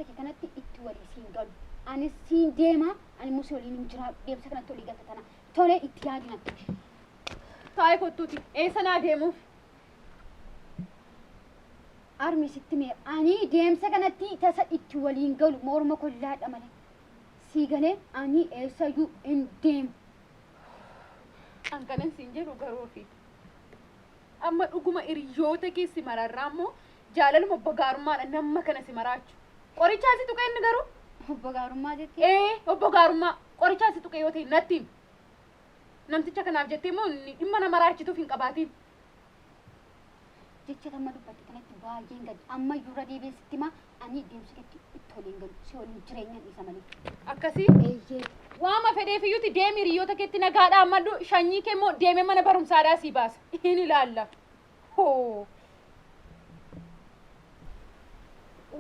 deemsa kee kanatti itti walii siin galu. Anis siin deema, ani immoo si waliin hin jiraadhu. Deemsa kanatti walii galta tana. Tole itti yaadi natti. Taa'ee kottuuti. Eessa naa deemuuf? Armi sitti meera. Ani deemsa kanatti tasa itti waliin galu morma kollaadha malee. Sii galee ani eessayyuu hin deemu. An kanan siin jedhu garuu ofiiti. Amma dhuguma hiriyoota kee si mararraa immoo jaalaluma obbo Gaarummaadha nama kana si maraachu. Qorichaa si tuqee inni garuu? Obbo Gaarummaa jettee? Ee, obbo Gaarummaa qorichaa si tuqee yoo ta'e natti himi. Namticha kanaaf jettee immoo inni dhimma nama raachituuf hin qabaatiin. Jecha amma dubbatte kanatti baay'een gadi. Amma iyyuu irra deebi'ee sitti himaa ani deemsa keetti itti waliin galu. Si waliin jireenyaan dhiisa malee. Akkasii? Eeyyee. Waama fedheef iyyuuti deemi hiriyoota keetti nagaadhaa ammadhu shanyii kee immoo deemee mana barumsaadhaa sii baasa. Hin ilaalla. Hoo.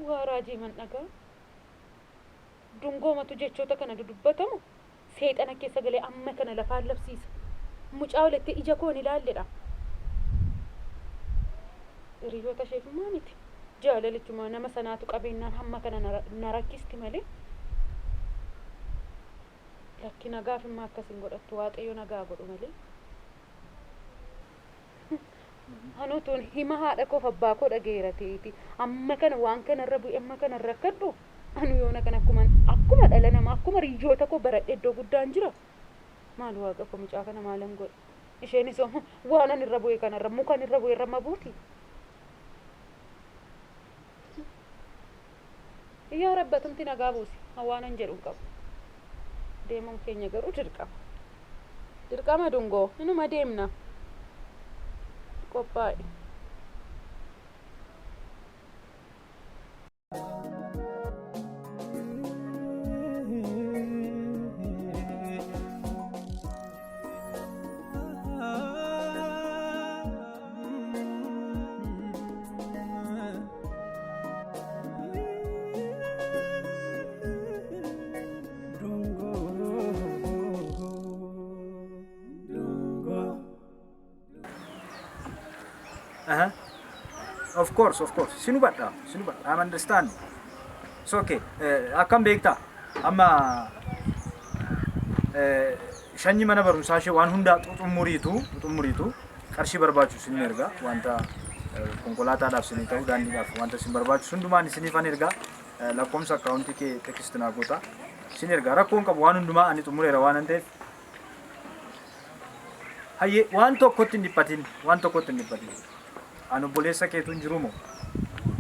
Waa raajii man dhagaa. Dungoomatu jechoota kana dudubbatamu seexana keessa galee amma kana lafaan labsiisa. Mucaa walitti ija koon ilaalledha. Hiriyoota isheef immoo miti. Jaalalichuma nama sanaatu qabeenyaan hamma kana na rakkisti malee. Lakki nagaaf immoo akkas hin godhattu waaqayyo nagaa godhu malee. Anutuun hima haadha koof abbaa koo dhageera ta'eeti. Amma kana waan kanarra bu'e amma kana rakkadhu. Anu yoona kana akkuma dhala namaa akkuma hiriyoota koo baradhe iddoo guddaan jira. Maal waaqa koo mucaa kana maalan godhe. Isheenis waan ani irra bu'e kanarra mukan irra bu'e irra ma buuti. Yaa rabbatumti nagaa buusi. Waan an jedhu hin qabu. Deemuun keenya garuu dirqama. Dirqama dungoo inuma deemna. Qophaa'e. Uh-huh. Of course, of course. Sin hubadha, sin hubadha. I'm understand. It's okay. Akkam beektaa? Amma shanyi mana barumsaa ishee waan hundaa xuxumuriitu qarshii barbaachisu sin erga wanta konkolaataadhaaf sinii ta'u daandiidhaaf wanta sin barbaachisu hundumaan isiniifan erga lakkoomsa akkaawuntii kee text naa goota sin erga rakkoon qabu waan hundumaa ani xumureera waan ta'eef Hayyee waan tokkotti hin dhiphatin, waan tokkotti hin dhiphatin. An obboleessa keetu hin jiru moo?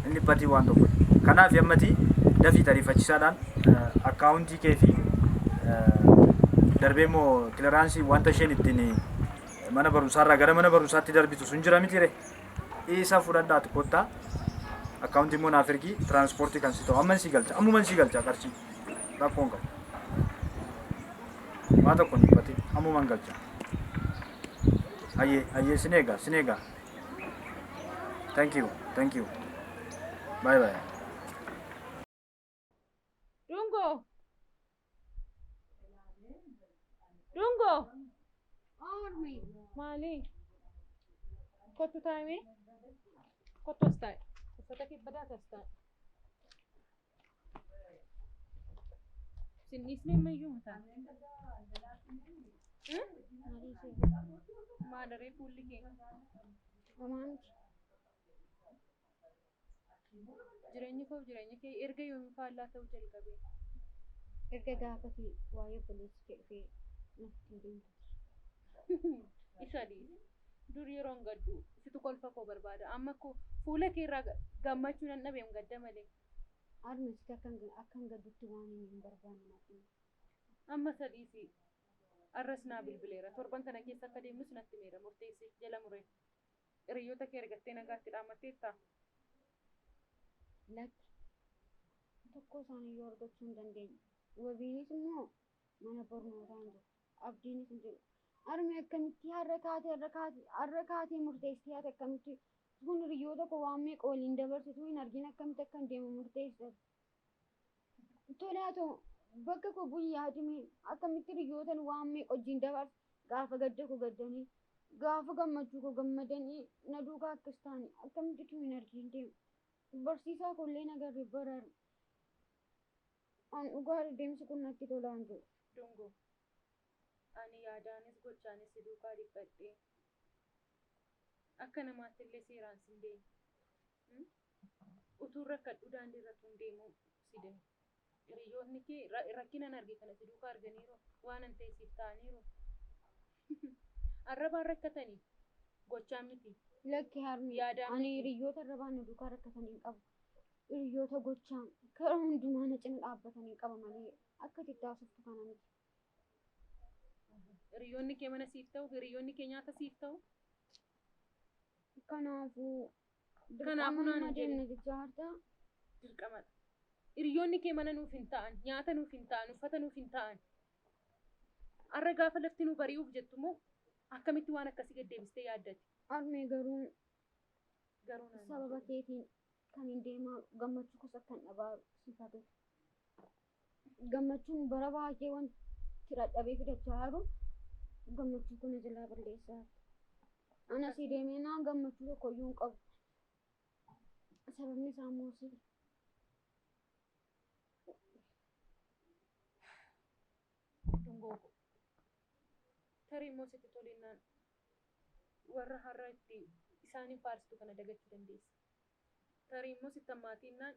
Hin dhiphatin waan tokkotti. Kanaaf ammati dafii tariifachiisaadhaan akkaawuntii kee fi darbee immoo kiliraansii wanta isheen ittiin mana barumsaarraa gara mana barumsaatti darbitu sun jira miti ree? Isa fudhadhaati kottaa. Akkaawuntii immoo naaf ergi tiraanspoortii kan si ta'u amman si galcha ammuman si galcha qarshii rakkoon qabu. Waa tokko hin dhiphatin ammuman galcha. Hayyee hayyee sin eega sin eega. Thank you thank you. Bye bye. Dungoo. Dungoo. Armi. Maali? Kottu taa'imee. Kottu as taa'i. Uffata kee badaa as taa'i. Sin dhiisnee ammayyuu mataan. Maadaree fuulli kee. Homaa miti. Jireenyi koof jireenyi kee erga yoomii faallaa ta'uu jalqabe. Erga gaafati waa'ee obboleessi kee dhufee natti deemtu. Isa dhiisi. Dur yeroon gaddu situ kolfa koo barbaada. Amma koo fuula kee irraa gammachuu nan dhabeem gadda malee. Armi sitti akkan gaddutti waan inni hin barbaanne natti himi. Amma isa dhiisi. Arras naa bilbileera. Torban kana keessa akka deemnus natti himeera. Murteessee jala muree. Hiriyoota kee argattee nagaatti dhaammatteettaa? Lakki. Tokko isaaniiyyuu argachuu hin dandeenye. Wabiinis immoo mana barnootaa hin jiru. Abdiinis hin jiru. Armi akkamitti har'a kaatee har'a kaatee har'a kaatee murteessitee ati akkamitti kun hiriyoota koo waan meeqa waliin dabarsitu hin argin akkamitti akkan deemu murteessite. Tole haa ta'u bakka koo bu'ii yaadime akkamitti hiriyootan waan meeqa wajjin dabarse gaafa gadda koo gaddanii gaafa gammachuu koo gammadanii na duukaa akkas ta'anii akkamitti utuu hin argin deemu. Barsiisaa koo illee nagarre barar. An dhugaa deemsi kun natti tolaa hin jiru. Dungoo, ani yaadaanis gochaanis si duukaa dhiphadhee akka namaatti illee seeraan sin deemu. Utuun rakkadhu daandii irra tun deemu si deemu. Hiriyoonni kee rakkinan arge kana si duukaa arganiiru, waan an ta'e siif ta'aniiru. Arrabaan rakkatanii gochaan miti. Lakki harmi Yaadaan ani miti. Hiriyoota arrabaan na duukaa rakkatanii hin qabu. Hiriyoota gochaan karaa hundumaa na cina dhaabbatanii qaba malee akka itti haasoftu kana miti. Hiriyoonni kee mana siif ta'u, hiriyoonni kee nyaata siif ta'u. Kanaafuu Kanaafuu dirqama naan nama hin jedhin. deemna jechaa jirtaa? Dirqamadha. Hiriyoonni kee mana nuuf hin ta'an, nyaata nuuf hin ta'an, uffata nuuf hin ta'an. Har'a gaafa lafti nu bari'uuf jettu immoo akkamitti waan akkasii gad deebistee yaaddate? Harmee garuu Garuu naan hin sababa jedhin. keetiin kan hin deemaa gammachuu kuusa akkan dhabaa siif hafe. Gammachuun bara baay'ee wanti dadhabee fidachaa jiru gammachuu kana jalaa balleessaa. Ana si deemee naan gammachuu tokko iyyuu hin qabu. Sababni isaa immoo si. Dungoo ko. Tarii immoo sitti tolinnaan warra har'a itti isaaniin faarsitu kana dagachuu dandeessa. Tarii immoo sitti hammaatiinnaan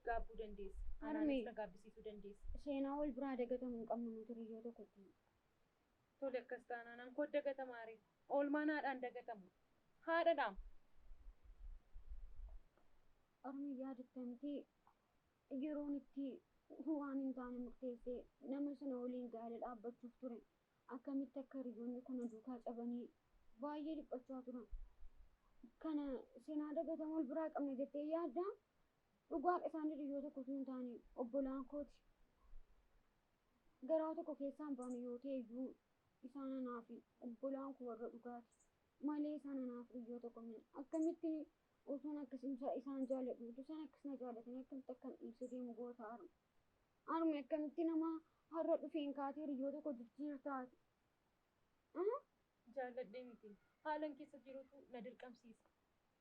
gaabbuu dandeessa. Anaanis Harmee. Na gaabbisiisuu dandeessa. Seenaa wal biraa dagatamuu hin qabnu nuti hiriyyoo tokkotti. Tole akkas taanaan an koo dagatamaare. Oolmaan haadhaan dagatamu. Haadhadhaam. Harmee yaadattamti yeroon itti waan hin taane murteessee nama sana waliin gaa'ela dhaabbachuuf ture. Akkamitti akka hiriyoonni kana duukaa cabanii baay'ee dhiphachaa turan. Kana seenaa dagatamu wal biraa qabna jettee yaaddaa? Dhugaadha isaan hiriyyoo tokko osoo hin taane obbolaan kooti. Garaa tokko keessaan baanu yoo ta'e iyyuu isaan anaa fi obbolaan koo warra dhugaati. Malee isaan anaaf hiriyyoo tokko miti. Akkamitti otoon akkas isaan jaalladhu utuu isaan akkas na jaallatanii akkamitti akkan dhiisee deemu goota harme. Harme akkamitti nama har'a dhufeen kaatee hiriyyoo tokko jijjiirtaati? Jaalladhee miti. Haalan keessa jirutu na dirqamsiisa.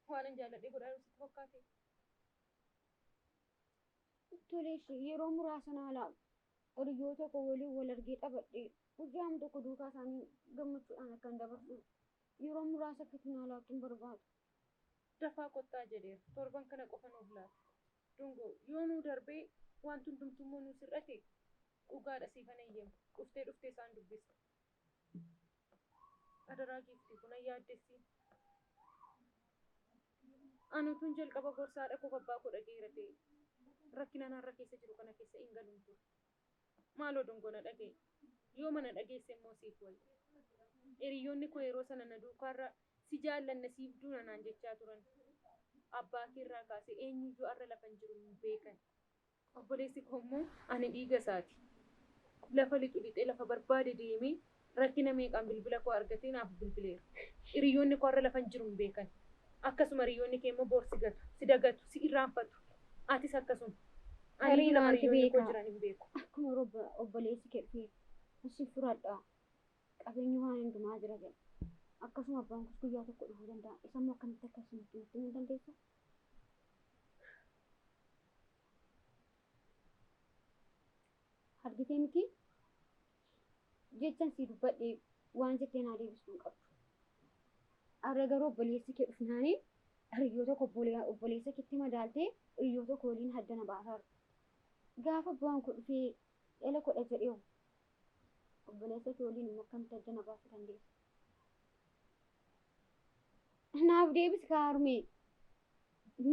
Waanan jaalladhee godhaa jiru sitti fakkaate. Tole ishee yeroo muraasa naa laatu hiriyyoo tokko waliin wal argee taphadhee guyyaama tokko duukaa isaanii gammachuudhaan akkan dabarsu yeroo muraasa akkatti naa laattu hin barbaadu. Dafaa kottaa jedheera. Torban kana qofa nuuf laata. Dungoo yoo nuu darbee wanti hundumtuu nuu sir'ate dhugaadha siifan eeyyamu. Dhuftee dhuftee isaan dubbista. Adaraa giiftii kun yaaddessi. Ani utuun jalqaba gorsaadha koo abbaa koo dhageera ta'e rakkina narra keessa jiru kana keessa hin galuun ture. Maaloo dungoo na dhaga'i. Yoo mana dhageesse immoo siif wayya. Hiriyoonni koo yeroo sana na duukaarra si jaallanna siif duuna naan jechaa turan. Abbaa keerraa kaasee eenyuyyuu har'a lafa hin jiru hin beekan. Obboleessi koo immoo ani dhiiga isaati. Lafa lixu lixee lafa barbaade deemee rakkina meeqaan bilbila koo argatee naaf bilbileera. Hiriyoonni koo har'a lafa hin jiru hin beekan. Akkasuma hiriyoonni kee immoo bor si gatu, si dagatu, si irraanfatu. Atis akkasuma. Ani Tarii lafa maaltu hiriyoonni koo beekaa? jiran hin beeku. Akkuma obboleessi kee dhufee si furadhaa qabeenyi waan hundumaa jira jedha. Akkasuma abbaan koos guyyaa tokko dhufuu danda'a. Isa immoo akkamitti akka isinitti nutti himuu dandeessaa? Argitee miti jechan si dubbadhee waan jettee naa deebistuu hin qabdu. Har'a garuu obboleessi kee dhufnaanii hiriyyoo tokko obboleessa keetti madaaltee hiriyyoo tokko waliin haddana baasaa jirta. Gaafa abbaan koo dhufee dhala kodha jedhee obboleessa kee waliin immoo akkamitti addana baasuu dandeessa? Naaf deebisi kaa harmee.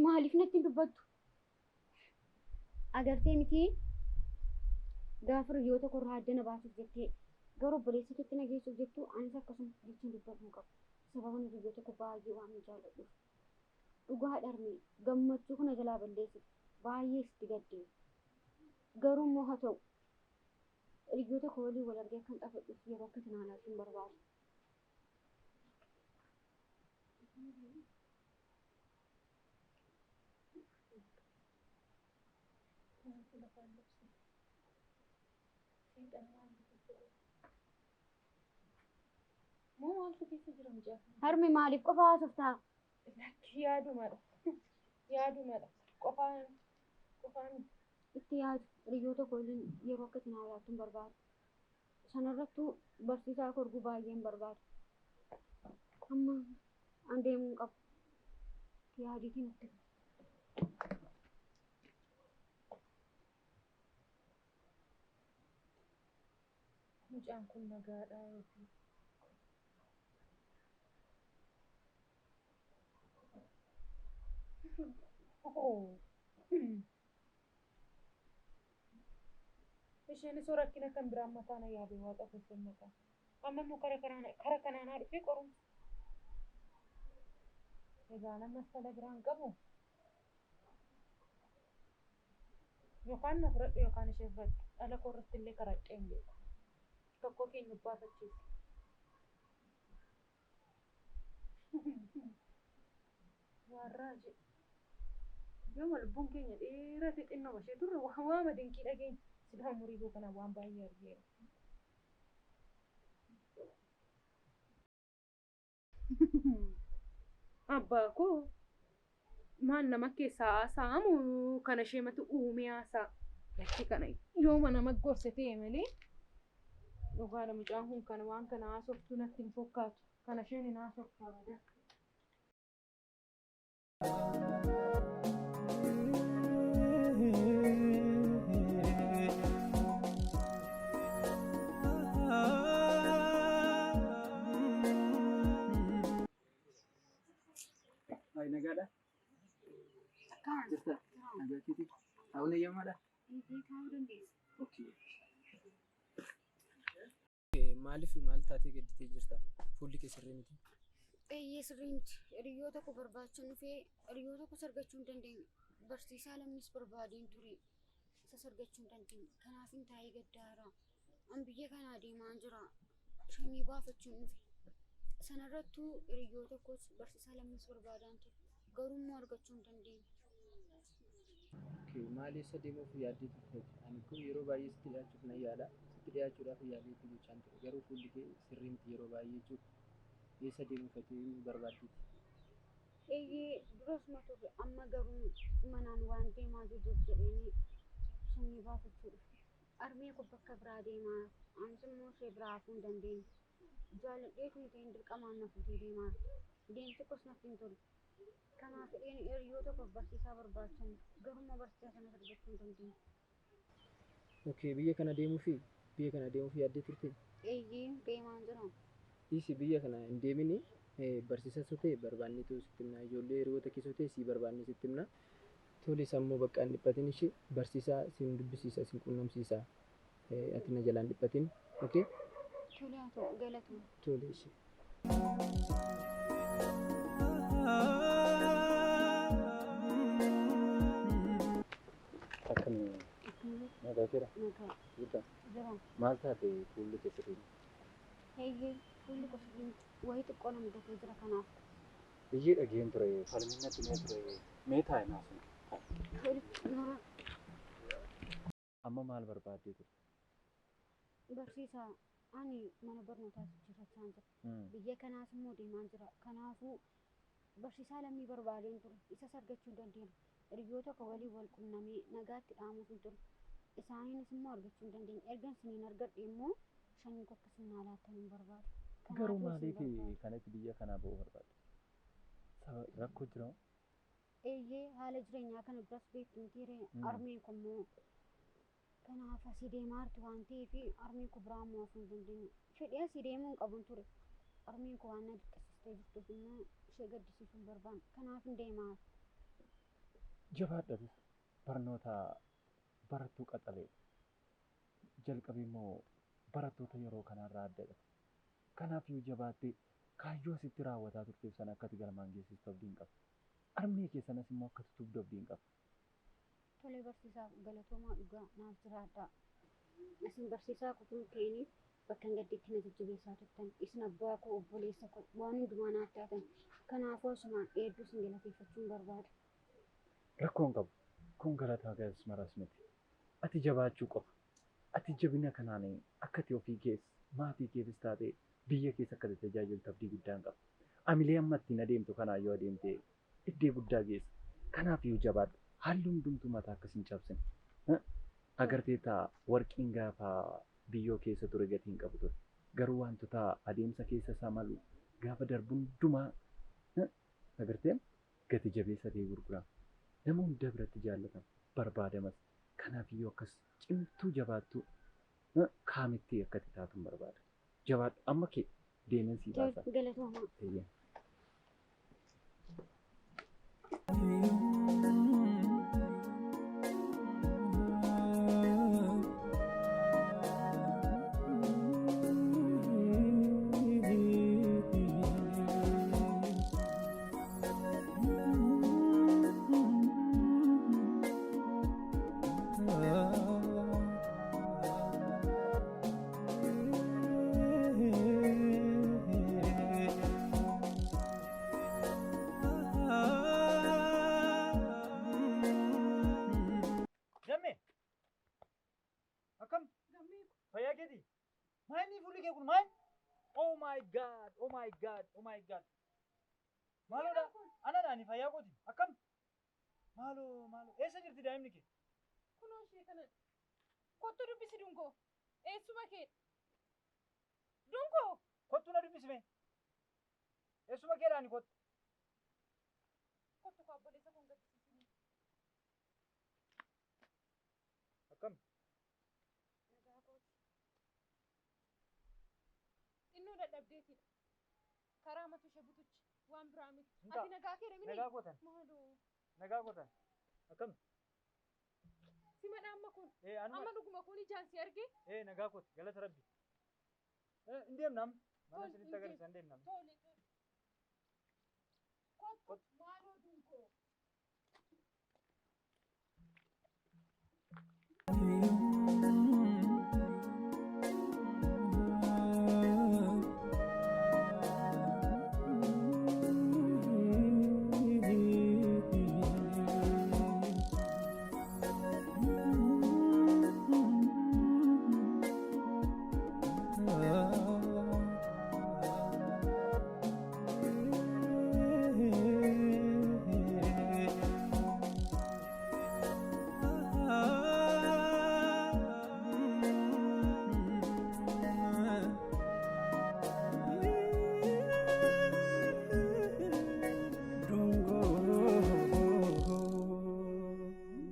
Maaliif natti hin dubbattu? Agartee miti gaafa hiriyyoo tokko irraa addana baasuuf jettee gara obboleessa keetti na geessuuf jettu anis akkasuma jecha dubbatu hin qabu. Sababni hiriyyoo tokko baay'ee waan hin jaalladhuuf. Dhugaadha harmee gammachuu kana jalaa balleessite baay'ee sitti gaddee. Garuu immoo haa ta'u hiriyyoo tokko waliin wal argee akkan taphadhuuf yeroo akka kanaa laatu hin barbaadu. Moo maaltu keessa jira mucaa kana? Harmi maaliif qofa haasoftaa? Lakki yaadumadha. Yaadumadha. Qofaan qofaan Itti yaadu hiriyoota koo waliin yeroo akka itti naa laattu hin barbaadu. Sanarrattuu barsiisaa koo arguu baay'ee hin barbaadu. Amma an deemuu hin qabu. Itti yaadiitiin natti himi. Mucaan kun nagaadhaa yookiin Isheenis hoo rakkina kan biraan mataa na yaabe waaqa keessa maqaa. Amma immoo kara kanaan haa dhufee qorumsa. Egaa ammas fala biraan qabu. Yookaan na fudhadhu yookaan ishee fudhadhu. Dhala koo irratti illee karadhee hin beeku. Tokko keenya baafachiisa. Warraa jedhe. Yooma lubbuun keenya dheerate xinnoo ishee turre waama dinqii dhageenya. Silaa umurii koo kana waan baay'ee argeera. Abbaa koo maal nama keessaa haasa'amu kana isheematu uumee haasa'a. Lakki kana yooma nama gorse ta'e malee dhugaadha mucaan kun kana waan kana haasoftuu natti hin fakkaatu. Kana isheen hin haasoftu abadan. Ay, nagaadha. Jirta? Nagaa keetii? Taa'uun eeyyamaadha? Taa'uu dandeessa. Okay. Maaliif maal taatee gadditee jirta? Fuulli kee sirrii miti. Eeyyee sirrii miti. Hiriyoota koo barbaachan dhufee hiriyoota koos argachuu hin dandeenye. Barsiisaa lammis barbaadeen ture. Isas argachuu hin dandeenye. Kanaafin taa'ee gaddaara. An biyya kanaa deemaan jira. Shanyii baafachuun dhufe. Sanarrattuu hiriyoota koos barsiisaa lammis barbaadaan ture. Garuu immoo argachuu hin dandeenye. Okay, maal eessa deemuuf yaaddee turte? Ani kun yeroo baay'ee sitti dhiyaachuuf nan yaala. Sitti dhiyaachuudhaaf yaalii itti gochaan ture. Garuu fuulli kee sirrii miti yeroo baay'ee jechuudha. Eessa deemuuf ati barbaaddeeti? Eeyyee durasuma turre amma garuu manaan waan deemaa jirruuf jedheenii sanyii baafachuu dhufe. Armee koo bakka biraa deemaa anis immoo ishee biraa hafuu hin dandeenye. Jaalladheetu hin ta'in dirqamaan na fuutee deemaa jirti. Deemsi koos natti hin tolu. Kanaaf jedheen hiriyoota koof barsiisaa barbaachan garuu immoo barsiisaa sanas argachuu hin dandeenye. Okay, biyya kana deemuufi biyya kana deemuuf yaaddee turte? Eeyyee deemaan jira. Dhiisi biyya kana hin deemini. Barsiisas yoo ta'e barbaanneetu sitti himna. Ijoollee hiriyoota keessa yoo ta'e sii barbaannee sitti himna. Tole sammuu bakka hin dhiphatin ishee barsiisaa siin dubbisiisa siin quunnamsiisa. Ati na jalaan dhiphatin. Okay? Tole haa ta'u galatuma. Tole ishee. Akkam nagaa jira? Nagaa. Jirta? Jira. Maal taate fuulli kee sirrii miti? Eeyyee fuulli koo sirrii miti. Wayii xiqqoo na mudatee jira kanaaf. Iyyee dhageen ture falmiin natti himee ture mee taa'i naa sun. Tole nora. Amma maal barbaaddee turte? Barsiisaa ani mana barnootaa jijjiirrachaan jira. Biyya kanaas immoo deemaan jira. Kanaafuu barsiisaa lammii barbaadeen ture. Isas argachuu hin dandeenye. Hiriyoota koo waliin wal qunnamee nagaatti dhaamuuf hin ture. Isaaniinis immoo argachuu hin dandeenye. Ergan isiniin argadhe immoo shanyii koo akka isin naa laattan hin barbaadu. Garuu Kanaafuu isin maaliif barbaada. kanatti biyya kanaa ba'uu barbaadde? Saba rakkoo jira moo? Eeyyee haala jireenyaa kana duras beektu miti ree armeen koo immoo kanaaf asii deemaa jirti waan ta'eef armeen koo biraa immoo hafuu hin dandeenye. Fedhii asii deemuu hin qabun ture. Armeen koo waan na dirqisiistee jirtuuf immoo ishee gaddisiisuu hin barbaanne. Kanaaf hin deemaa. Jabaadhatis barnoota barattuu qaxaleedha. Jalqabi immoo barattoota yeroo kanaarraa addadha. Kanaaf yoo jabaattee kaayyoo asitti raawwataa turteef sana akkati galmaan geessistu abdiin qaba. Armee keessanas immoo akka tutubdu abdiin qaba. Tole barsiisaa galatoomaa dhugaa naaf jiraadhaa. Isin barsiisaa koo kun ta'iniif bakka hin gadditti na jajjabeessaa turtan. Isin abbaa koo obboleessa koo waan hundumaa naaf taatan. Kanaafuu asumaan hedduu isin galateeffachuun barbaada. Rakkoo hin qabu. Kun galataa galas maras miti. Ati jabaachuu qofa. Ati jabina kanaan akka ati ofii kees maatii keefis taate biyya keessa akka tajaajiltu abdii guddaan qaba. Amilee amma ittiin adeemtu kanaan yoo adeemte iddoo guddaa geessa. Kanaaf yoo jabaadhu haalli hundumtuu mataa akkas hin cabsine. Agarteetta warqiin gaafa biyyoo keessa ture gatii hin qabu ture. Garuu wantoota adeemsa keessa isaa malu gaafa darbu hundumaa agartee gati jabeessa ta'e gurgurama. Nama hunda biratti jaallatama, barbaadamas. Kanaafiyyuu akkas cimtuu jabaattuu kaamitti akka itti taatu hin barbaada. Jabaadhu amma kee deemen sii baasa. Galatoomaa. Eeyyee. Gammee! Akkam? Fayyaa keetii? Maal inni fuulli kee kun maal? Oh my God! Oh my God! Oh my God! Maaloodha? Ana ani fayyaa kooti. Akkam? Maaloo maaloo eessa jirti daa'imni kee? Kunoo ishee kana. Kottu dubbisi Dungoo. Eessuma kee. Dungoo! Kottu na dubbisi mee. Eessuma keedha ani kottu. Kottu koo obboleessa koon gaddisiisini. Akkam? Nagaa kooti. Xinnoo dadhabdeetidha. Karaa matu ishee butuchi waan biraa miti. Hin ta'a. Ati nagaa kee dha Nagaa gootan. Maaloo. Nagaa gootan. Akkam? Simadha amma kun. Ee anuma. Amma dhuguma kun ijaan si arge. Ee nagaa kooti galata rabbi. Ee hin deemna amma. Mana Tole, isinitti hin agarsiisa hin deemna amma. Tole tole. Kottu maaloo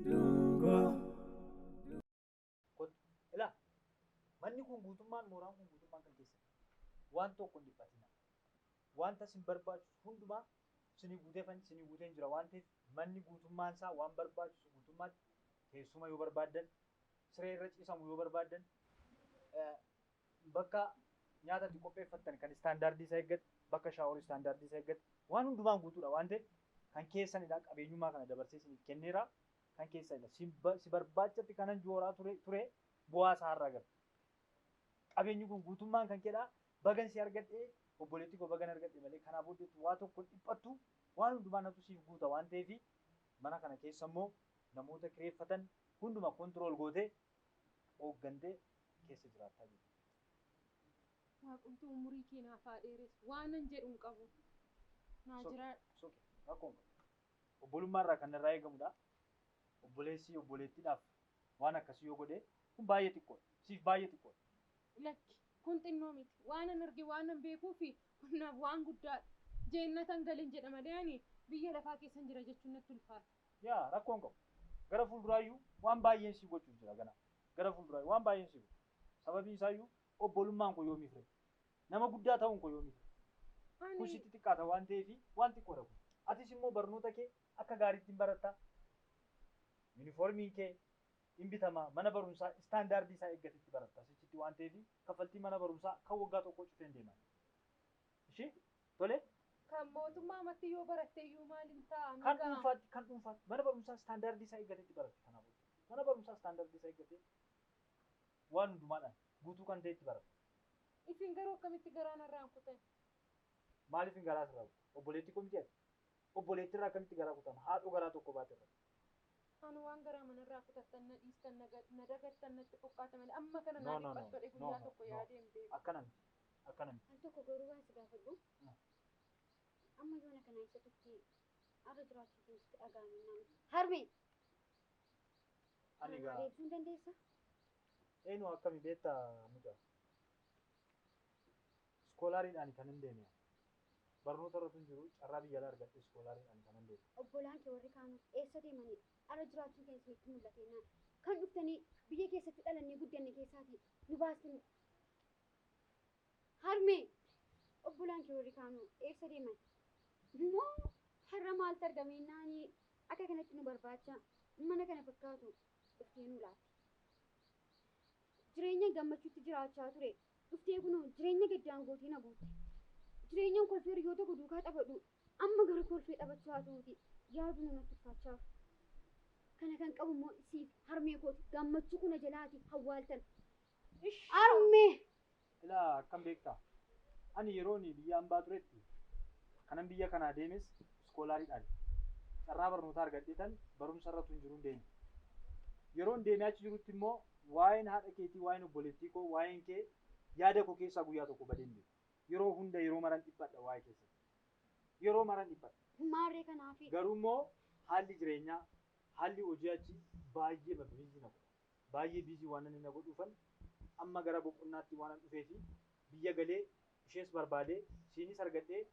Dungoo. Kottu. Ilaa manni kun guutummaan mooraan kun guutummaan kan keessan. Waan tokko hin dhiphatina. Wanta isin barbaachisu hundumaa isinii guuteefan isinii guuteen jira waan ta'eef manni guutummaan isaa waan barbaachisu guutummaatti teessuma yoo barbaaddan siree irra ciisamu yoo barbaaddan bakka nyaata itti qopheeffattan kan istaandaardii isaa eeggate bakka shaaworii istaandaardii isaa eeggate waan hundumaan guutuudha waan ta'eef kan keessanidha qabeenyummaa kana dabarsee isiniif kenneera kan keessanidha. Si barbaachatti kanan jooraa ture bu'aa isaa har'a agarta. Qabeenyi kun guutummaan kan keedha. Bagan si argadhee obboleettii koo bagan argadhe malee kanaa booddeetti waa tokko dhiphattu waan hundumaa natu siif guuta waan ta'eef mana kana keessa immoo namoota kireeffatan hunduma kontirool gootee hooggantee keessa jiraattaa jirti. Waaqumti umurii kee naaf haa dheeressu. Waanan jedhu hin qabu. Naa jiraadhu. Soqe rakkoo hin qabu. Obbolummaa irraa kan irraa eegamudha. Obboleessi obboleettiidhaaf waan akkasii yoo godhe kun baay'ee xiqqoodha. Siif baay'ee xiqqoodha. Lakki kun xinnoo miti. Waanan arge waanan beekuu fi kun naaf waan guddaadha. Jeennatan galen jedha malee ani biyya lafaa keessan jira jechuun natti ulfaata. Yaa rakkoo hin qabu. Gara fuulduraayyuu waan baay'een sii gochuuf jira gana. Gara fuulduraayyuu waan baay'een sii godhu. Sababiin isaayyuu obbolummaan koo yoomiif ree? Nama guddaa ta'uun koo yoomiif ree? Kun sitti xiqqaata waan ta'eef waan xiqqoodha kun. Atis immoo barnoota kee akka gaariitti hin baratta. Yuunifoormiin kee hin bitama. Mana barumsaa istaandaardii isaa eeggatetti baratta. Sichitti waan ta'eef kaffaltii mana barumsaa kan waggaa tokkoo cufee hin deeman. Ishee tole Kan mootummaa amatti yoo baratte iyyuu maaliin ta'a? kan dhuunfaatti kan dhuunfaatti mana barumsaa istaandaardii isaa eeggatetti baratte kanaaf. Mana barumsaa istaandaardii isaa eeggatee waan hundumaadhaan guutuu kan ta'etti baratte. Isin garuu akkamitti garaa narraan kutan? Maaliif hin garaa sirraa kutu? Obboleettii koo miti ati? Obboleettii irraa akkamitti garaa kutama? Haadhoo garaa tokko baate irra. Anu waan garaa manarraa kutattan na dhiistan na dagattan natti fakkaata malee amma kana No, naa no, no. dhiphattu No, guyyaa no, tokko no. yaadee hin beeku. Akkana miti. Akkana miti. Al tokko garuu waan si gaafadhu. Amma yoona kana isa turte har'a jiraachuu kun sitti dhaga'ame. Harmee! Ani Kana naa gaa deebisuu hin dandeessaa? Eenyu akkami beektaa mucaa? Iskoolaariidhaan kanan deeme. Barnoota irra tun jiru carraa biyya alaa argadhe iskoolaariidhaan kanan deeme. Obbolaan kee warri kaanoo eessa deemanii ala jiraachuun keenya isinitti mul'ateenyaan kan dhuftanii biyya keessatti dhalannee guddanne keessaatii nu baastanii. Harmee obbolaan kee warri kaanoo eessa deeman? Moo har'a maaltu argameennaanii akka kanatti nu barbaacha mana kana fakkaatu dhuftee nu laatte. Jireenya gammachuutti jiraachaa ture dhuftee kunoo jireenya gaddaan gootee na guutte. Jireenyaan kolfee hiriyoota koo duukaa taphadhu amma gara kolfee taphachaa tuuti yaaduu namatti ulfaachaa. Kana kan qabu immoo siif harmee kooti gammachuu kuna jalaati hawwaaltan. Harmee! Ilaa akkam beektaa? Ani yeroo ani biyya hambaa turetti kanan biyya kanaa deemes iskoolaariidhaan carraa barnootaa argadheetan barumsa irra tun jiruun deeme. Yeroon deemee achi jirutti immoo waa'een haadha keetii, waa'een obboleettii koo, waa'een kee yaada koo keessaa guyyaa tokko badee hin beeku. Yeroo hunda yeroo maran dhiphadha waa'ee keessatti. Yeroo maran dhiphadha. Maarree kanaafi. Garuu immoo haalli jireenyaa, haalli hojii achi baay'ee busy na godha. Baay'ee busy waan inni na godhuufan amma gara boqonnaatti waan an dhufee fi biyya galee ishees barbaadee siinis argadhee.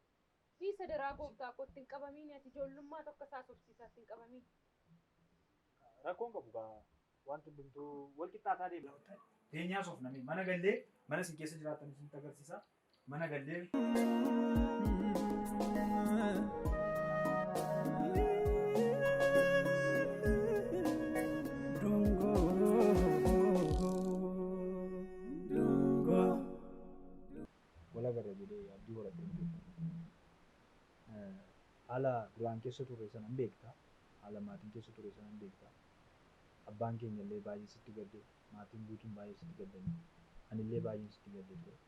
Dhiisa daraa gooftaa kootti hin qabamiin ati ijoollummaa tokko isaa sobsiisaatti hin qabamiin. Rakkoon qabu gaa wanti hundumtuu wal qixxaataa deema. Teenyaa soofname mana gallee mana isin keessa jiraattan isinitti agarsiisa. Mana gallee. Wal agarra jedhee abdii horadheen ture. Haala duraan keessa turre sana hin beekta. Haala maatiin keessa ture sana hin beekta. Abbaan keenya illee baay'ee sitti gadde. Maatiin guutuun baay'ee sitti gaddanii. Anillee baay'een sitti gadde ture.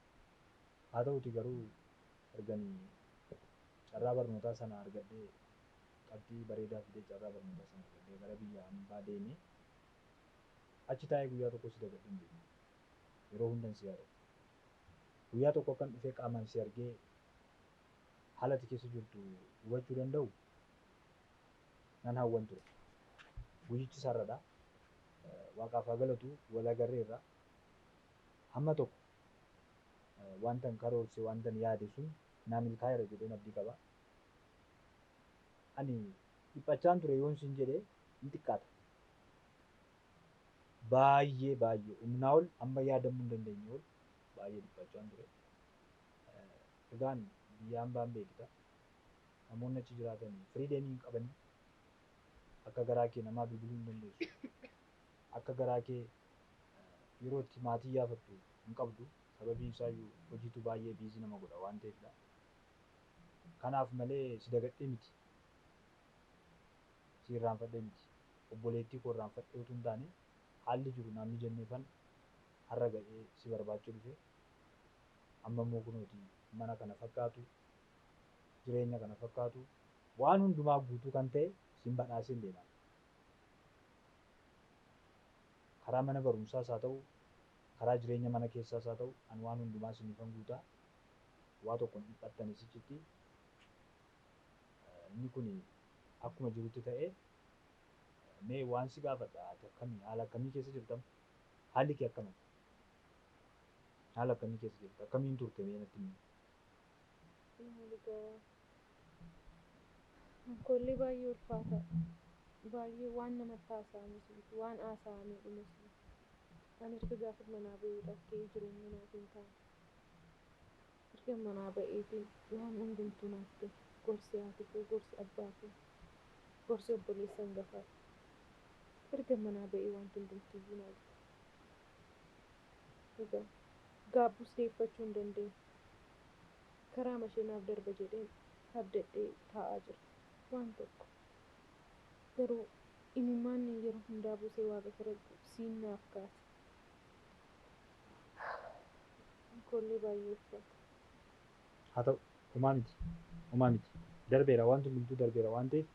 Haa ta'uti garuu erganii carraa barnootaa sana argadhee qabxii bareedaa fidee carraa barnootaa sana argadhee gara biyya hambaa deemee achi taa'ee guyyaa tokko si dagadhee hin beeku. Yeroo hundan si yaadadha. Guyyaa tokko akkan dhufee qaamaan si argee haala ati keessa jirtu hubachuu danda'u nan hawwan ture. Guyyichi sarradha. Waaqaaf haa galatu wal agarreerra. Hamma tokko wantan karoorse wantan yaade sun naa milkaa'eera jedheen abdii qaba. Ani dhiphachaan ture yoon siin jedhee hin xiqqaata. Baay'ee baay'ee humnaa ol amma yaadamuu hin dandeenye ol baay'ee dhiphachaan ture. Egaan biyya hambaan beekta. Namoonni achi jiraatan freedom hin qabanii akka garaa kee namaa bilbiluu hin dandeessu. Akka garaa kee yeroo itti maatii yaafattu hin qabdu. Sababiin isaayyuu hojiitu baay'ee busy nama godha waan ta'eefidha. Kanaaf malee si dagadhee miti. Si irraanfadhee miti. Obboleettii koo irraanfadhee utuu hin taane haalli jiru naan mijanneefan har'a ga'ee si barbaachuu dhufe. Amma immoo kunooti mana kana fakkaatu, jireenya kana fakkaatu, waan hundumaa guutuu kan ta'e sin badhaaseen deema. Karaa mana barumsaas haa ta'u, karaa jireenya mana keessaas haa ta'u, ani waan hundumaa isiniifan guutaa. Waa tokko hin dhiphattanii sichitti. Inni kun akkuma jirutti ta'ee mee waan si gaafadha ati akkamii haala akkamii keessa jirta? Haalli kee akkamii? Haala akkamii keessa jirta? Akkamiin turte mee natti himi? Egaa Kollee baay'ee ulfaata. Baay'ee waan namatti haasa'amus miti, waan haasa'amee dhumus miti. Ani erga gaafa manaa ba'uudhaaf ka'ee jireenya naaf hin taane. Erga manaa ba'eetiin waan hundumtuu naaf gale. Gorsi haati koo, gorsi abbaa koo, gorsi obboleessa hangafaa. Erga manaa ba'ee wanti hundumtuyyuu naa gale. Egaa gaabbus deeffachuu hin dandeenye. Karaa mashee naaf darba jedheen abdadhee taa'aa jira. Waan tokko. Garuu imimmaan yeroo hundaa buusee waaqa kadhadhu siin naaf kaase. Kollee baay'ee ulfaata. Haa ta'u homaa miti. Homaa miti. Darbeera wanti hundumtuu darbeera waan ta'eef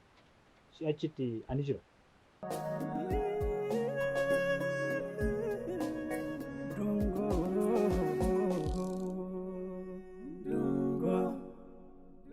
si'achitti ani jira.